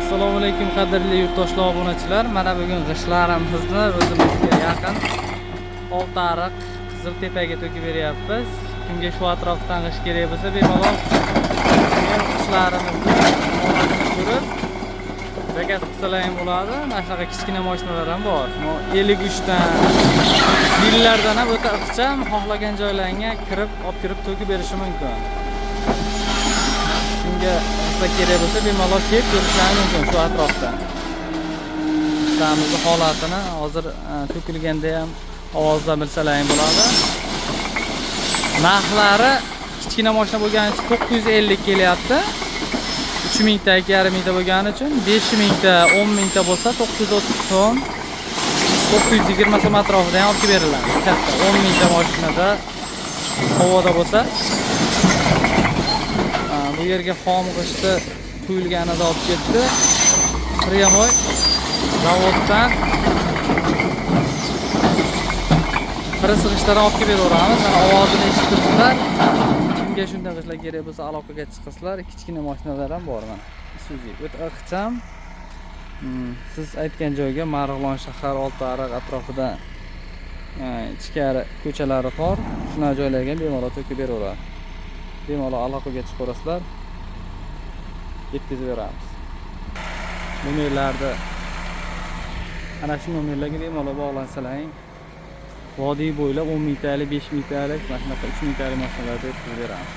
Assalomu alaykum, qadrli yurtdoshlar, obunachilar. Mana bugun g'ishtlarimizni o'zimizga yaqin Oltiariq, Qiziltepaga to'kib beryapmiz. Kimga shu atrofdan g'isht kerak bo'lsa, bemalol g'ishtlarimizni holatini ko'rib zakaz qilsalar ham bo'ladi. Mana shunaqa kichkina mashinalar ham bor. 53 dan, yillardan ham o'ta ixcham, xohlagan joylaringga kirib, olib kirib to'kib berishi mumkin. Kimga g'ishtlar kerak bo'lsa, bemalol kelib ko'rishlari mumkin shu atrofda. G'ishtlarimizni holatini hozir to'kilganda ham ovozdan bilsalar ham bo'ladi. Narxlari kichkina mashina bo'lgani uchun 950 kelyapti. 3000 ta, 2,5 mingta bo'lgani uchun 5000 ta, 10 mingta bo'lsa 930 so'm, 920 so'm atrofida ham olib kelib beriladi. Katta 10 mingta mashinada havoda bo'lsa. Bu yerga xom g'ishti quyilganida olib ketdi. Прямой zavoddan press g'ishtlarni olib kelib beraveramiz. Mana ovozini eshitib turibsizlar. Kimga shunday g'ishtlar kerak bo'lsa, aloqaga chiqasizlar. Kichkina mashinalar ham bor mana. Isuzu o'ta ixcham. Siz aytgan joyga, Marg'ilon shahar, Oltiariq atrofida ichkari ko'chalari tor, shunaqa joylarga bemalol to'kib beraveradi. Bemalol aloqaga chiqaverasizlar. Yetkazib beramiz. Nomerlarni, ana shu nomerlarga bemalol bog'lansalaring, vodiy bo'ylab 10 mingtalik, 5 mingtalik, mana shunaqa 3 mingtalik mashinalarda yetkazib beramiz.